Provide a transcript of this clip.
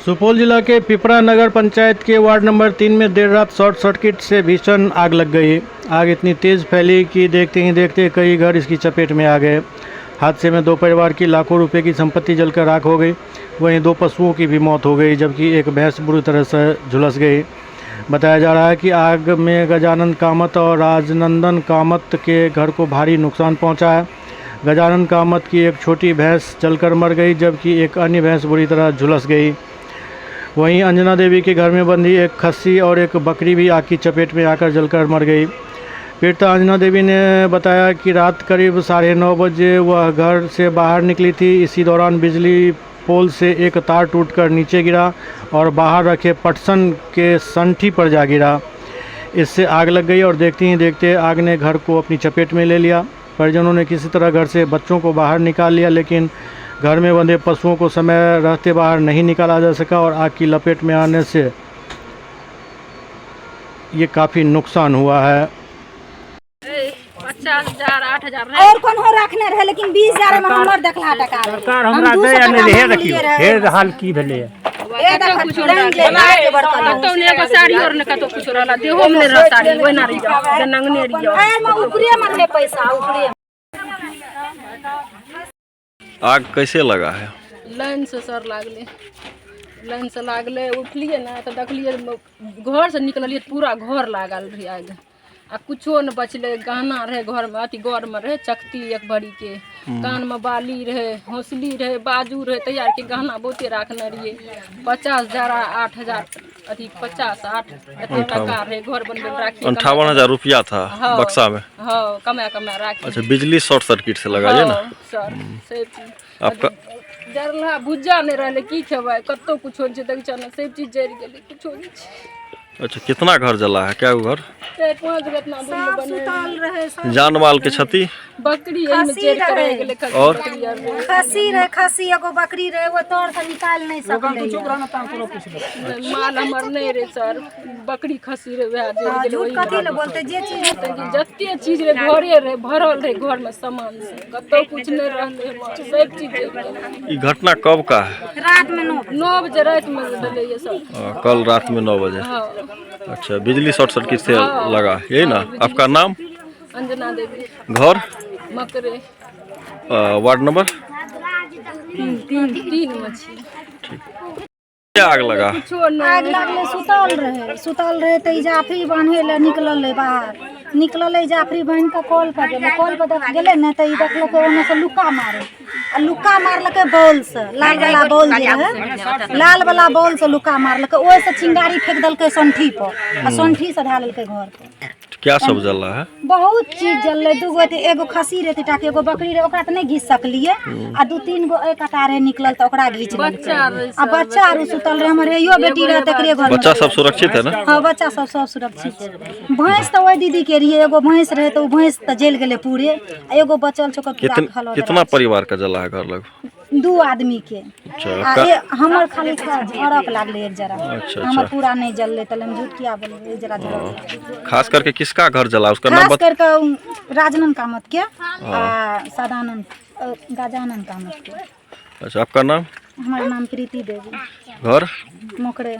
सुपौल जिला के पिपरा नगर पंचायत के वार्ड नंबर 3 में देर रात शॉर्ट सर्किट से भीषण आग लग गई। आग इतनी तेज फैली कि देखते ही देखते कई घर इसकी चपेट में आ गए। हादसे में दो परिवार की लाखों रुपए की संपत्ति जलकर राख हो गई। वहीं दो पशुओं की भी मौत हो गई, जबकि एक भैंस बुरी तरह से झुलस गई। बताया जा रहा है कि आग में गजानंद कामत और राजनंदन कामत के घर को भारी नुकसान पहुंचा है। गजानंद कामत की एक छोटी भैंस जलकर मर गई, जबकि एक अन्य भैंस बुरी तरह झुलस गई। वहीं अंजना देवी के घर में बंधी एक खस्सी और एक बकरी भी आग की चपेट में आकर जलकर मर गई। पीड़िता अंजना देवी ने बताया कि रात करीब 9:30 बजे वह घर से बाहर निकली थी। इसी दौरान बिजली पोल से एक तार टूटकर नीचे गिरा और बाहर रखे पटसन के संठी पर जा गिरा। इससे आग लग गई और देखते ही देखते आग ने घर को अपनी चपेट में ले लिया। परिजनों ने किसी तरह घर से बच्चों को बाहर निकाल लिया, लेकिन घर में बंधे पशुओं को समय रहते बाहर नहीं निकाला जा सका और आग की लपेट में आने से ये काफ़ी नुकसान हुआ है। 50,000 8,000 रहे। और कोनो रखने रहे, लेकिन 20,000 में हमर देखला टका रहे। सरकार हम हमरा 200 दे या टका नहि हे, मांगलिए देखियौ रहे। हे हाल की भेलैए। ए देखा, लाइन जे लाइन जे बड़का लोग। कतौ ने एगो साड़ी और ने कतौ कुछो रहला, देहो में नहि रहल साड़ी, ओहिना रहि जाओ, नंगने रहि जाओ। एहिमे ऊपरे मे रहे पैसा, ऊपरे मे। आग कैसे लगा है? लाइन से सर लागलै, लाइन से लागलै। उठलियै ने तऽ देखलियै, घर से निकललियै तऽ पूरा घर लागल रहै आगि आ कुछो नहि बचलै। गहना रहै घरमे, अथी घरमे रहै चकती एक भरीके, कानमे बाली रहै, हौसली रहै, बाजू रहै, तैयार के गहना बहुते राखने रहियै। 50,000 8,000 अथी 50 8 एते टका रहै, घर बनबै लए राखी। 58,000 रुपया था हाँ। बक्सा में? हँ, कमा कमा राखी। अच्छा, बिजली शॉर्ट सर्किट से लगा है ना? हँ, सर, सब चीज। आपका जरलहा भुज्जा नहि रहलै, की खेबै? कतहु कुछो नहि छै, देखै छौ ने, सब चीज जरि गेलै, कुछो नहि छै। अच्छा, कितना घर जला है? क्या घर? चारि पाँच गो एतना दूर मे बने। सुतल रहे सब। जान माल के क्षति? बकरी एहिमे खस्सी चढ़ि कऽ रहि रहै। गेलै, खस्सी और? बकरी आर रहै। खस्सी रहे, खस्सी, एगो बकरी रहे, ओ तोड़ के निकाल नहीं सकलै। माल हमर नहि रहै सर, बकरी खस्सी रहै, वएह जरि गेलै। झूठ ओहि कथी लए बोलते जे चीज। जते चीज रहै घरे रहै, भरल रहै घरमे सामान से, कतहु कुछ नहि रहलै हमर, सब चीज जरि गेलै। ये घटना कब का है? रात में 9। 9 बजे रातिमे भेलैए सर। कल रात में 9 बजे? हँ। अच्छा, बिजली शॉर्ट सर्किट से हाँ। लगा, यही ना? आपका नाम? अंजना देवी। घर? मकरे। Ward number? 3 मे छी। क्या आग लगा? कुछो नहि। आगि लागलै, सुतल रहै, सुतल रहै तऽ ई जाफरी बान्है लए निकलल रहै बाहर। निकलल रहै, जाफरी बान्हि कऽ कल पर गेलै। कल पर देख गेलै ने तऽ ई देखलकै ओन्ने से लुक्का मारै आ लुक्का मारलकै बॉल से, लाल वाला बॉल जे रहै, लाल वाला बॉल से लुक्का मारलकै। ओहिसँ चिंगारी फेंक देलकै संठी पर आ संठी से धए लेलकै घर पर। क्या सब जला है? बहुत चीज जललै। दूगो अथी, एगो खस्सी रहै तीटा के, एगो बकरी रहै, ओकरा तऽ नहि घीच सकलियै आ दू तीन गो एक कटा रहै निकलल तऽ ओकरा घीच लेलकै। बच्चा रहै। आ बच्चा आर सुतल रहै, हमर हेयो बेटी रहै तकरे घरमे। बच्चा सब सुरक्षित है ना? हँ, बच्चा सब सब सुरक्षित छै। भैंस तऽ ओहि दीदी के रहियै, एगो भैंस रहै तऽ ओ भैंस तऽ जलि गेलै पूरे आ एगो बचल छै, ओकर पूरा खलल। कितना परिवार का जला है घर लग? दू आदमी के। अच्छा। आ आपका? हमर खाली झड़क लागलै एक जरा। अच्छा। हमर पूरा नहि जललै, तऽ हम झूठ किया बोलबै? एक जरा झड़क लागलै। खास करके किसका घर जला, उसका नाम खास बता। करके उ राजनंद कामत के आ सदानंद, गजानंद कामत के। अच्छा, आपका नाम? हमर नाम प्रीति देवी। घर? मोकरे।